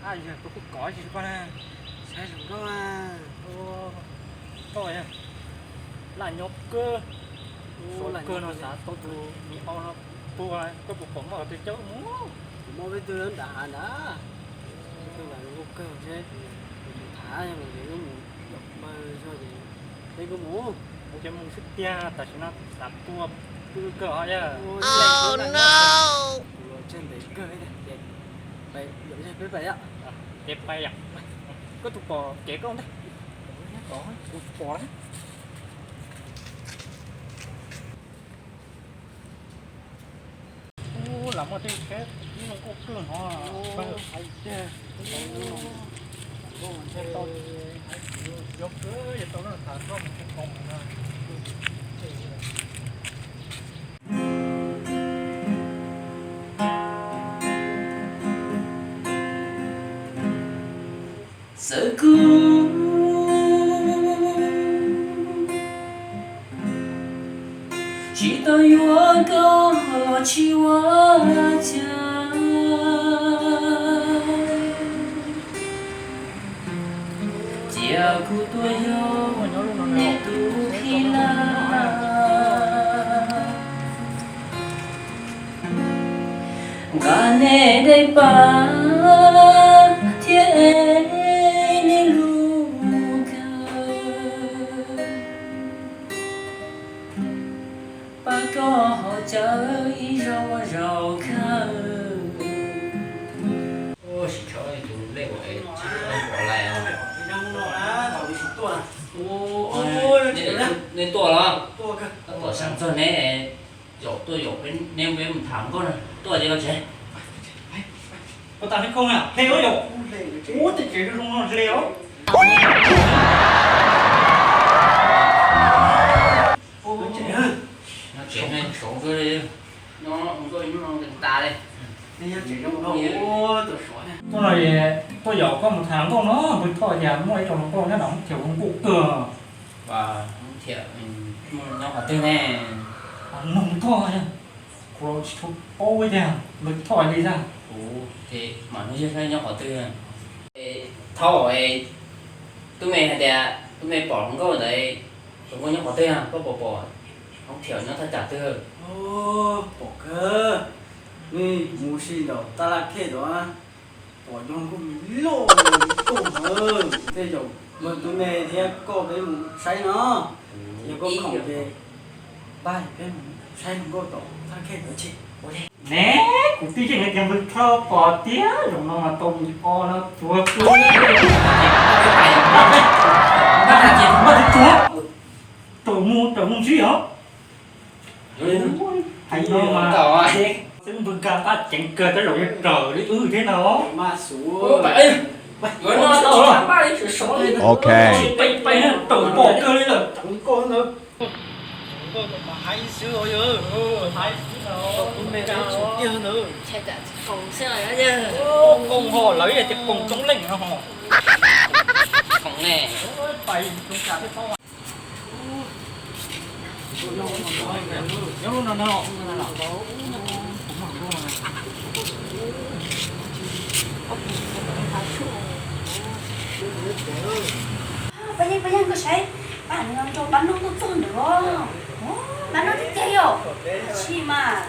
Yog koj kuj kov tsis koj na. Saib zoo nkauj a. Koj laj nyob kawg. Suav kawg no xav tau tus me o no tua, koj puas pom muaj qhov twg coob mus? Kuv muaj peb tug nram hav nrad, peb tug nram hav nkauj kawg seb, kuv mus tham yog mus ntev lub mus npawg zog ces peb kuj mus. Mus ces mus xwb tiag, tam sim no xav tua pw kawg os yog. Kuv los tseg ntev kawg ces peb pais yom. Ces pais yom. Koj tus pom kev koj ntag. Kuv pom na. Ub, lam muaj tej tsheb ib zoo nkauj kawg no. Hais tiag, tau, yog tau na tham koj mus tham koj mus na. Txawm kuv tsis tau yuav koj los tsis ua cas, cia kuv tuaj yog nej tus kheej lawm. Nqa nej daim paj thiab ev nej lub kawg, pab koj haus cawv ib zaug zaus kawg. Sim tshuav tus lej uas tsis tau pom lawm os. Nej tuaj los? Tab tom xav txog neb, yaum tuaj yaum peb, neb peb mus tham nkauj na. Tuaj ces los tsev. Ua tas neb khoom na, hle ua yaum. Ua tej tsev zoo no hle os. Nyob tsev, saud li, nyob nkauj ib hnub no tas li. Tuaj no, tuaj yaum koj mus tham nkauj no, npawg Thoj tias muaj ib co hluas nkauj nyob nram Hmoob Thiaum zoo nkauj kawg. Hmoob Thiaum nyob qhov twg ne? Npawg Thoj, kuv tsis tshua paub tiag, npawg Thoj li xwb. Kuv ces mam nug saib nyob qhov twg. Thoj, tub me hais tias tub me pom hluas nkauj ntawd, hluas nkauj nyob qhov twg, koj puas pom Hmoob Thiaum nyob thaj tsam twg? Pom kawg, nej mus si nraum tab laj khej tod, pom cov hluas nkauj loj loj ntawd. Tej zaum npawg tub me thiab koj peb mus saib no, yog koj khoom ces pab peb mus saib hluas nkauj tom thaj khej tod tsi. Ne, kuv twb yeej hais tias npawg Thoj pom tiag, zaum no mas tau npawg O no tuag tuag. Raws mus, raws mus ntsib os. Hais no mas xwb npawg Nkaj qab ceev kawg, tej zaum yuav raws li wb thiab no. Ok. Pais pais raws pom kawg li lawm. Koom ho lawv tias koom coob leej no ho. Koom ne. Pab yeej, pab yeej, koj saib, pab no nrog pab Nuj tuaj txog ntawd. Pab Nuj tiag tiag yom. Tsis mas.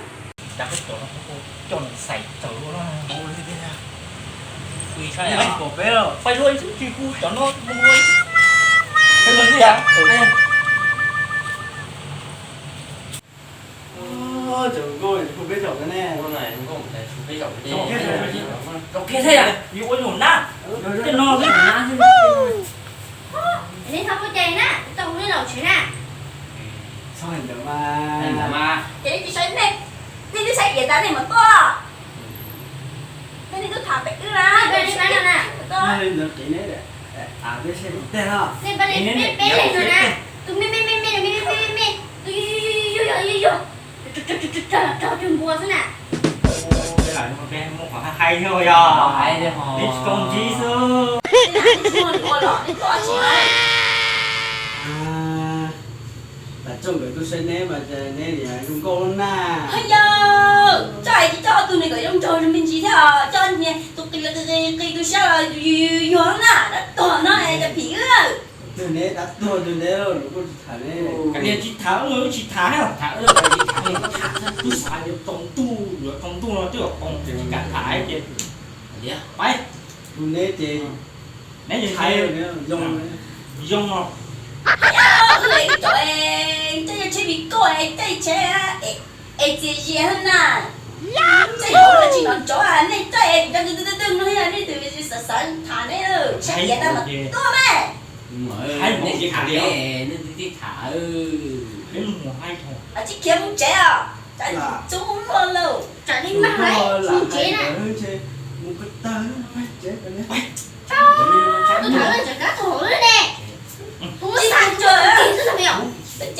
Cas koj cov no coj nws xaiv tawm luaj na. Pais luaj ib txwm tsis hu cov no mus luaj. Cov nkauj hu peb zaum ne. Zaum kiag thiab, yus ua zaum na. Tej no xwb. Neb txhob ua cas na, kuv tau hu nej los tsev na. Ces nej tsis saib, nej twb saib iav tas nej mam tuaj. Nej twb tham pem wb na. Nej pab peb peb leeg no na, tus me me me me me, tus yug yug yug yug yug yug, raug raug cug npua xwb na. Peb lam muaj qhov hais thiab yog, peb tsis tau ntsib xwb. Tam tsooj nkawd tuaj saib neb mas neb niam zoo nkauj lub na. Yog, tsis coj ob tug niag kom zoo nraug zoo me ntsis thiab, coj niag tus qis Qi, qi, qi tus sab los yus, yus, yus yuag na, dab tuag no es cov phim wb. Tus neb dab tuag tus neb los kuj tsis tham ne. Koj niag tsis tham, wb tsis tham, tham, tham, tub xav yuav tsaus ntuj, yuav tsaus ntuj no twb yuav poob ces tsis kam tham ces. Pais. Tus neb ces neb yeej tham, zoo, zoo no. Wb es cov, coj yog tsheb vim koj es caij tsheb es txias zias na. Caij hauv no tsis hnov ntsov, nej caij es twb twb twb no, nej tus xav xav tham ne, tsheb tiav tau mas tuaj mas. Haib mus tsis tham, nej twb tsis tham. Tsis khiav mus tsev os, tsam txub muag lauj, tsam nej mag mus tsev na. Mus ko taw, tsev ko ne. Tus tham lawv tseem kab tus hauv lawm ne. Kuv xav tsuag, tus me os. Ces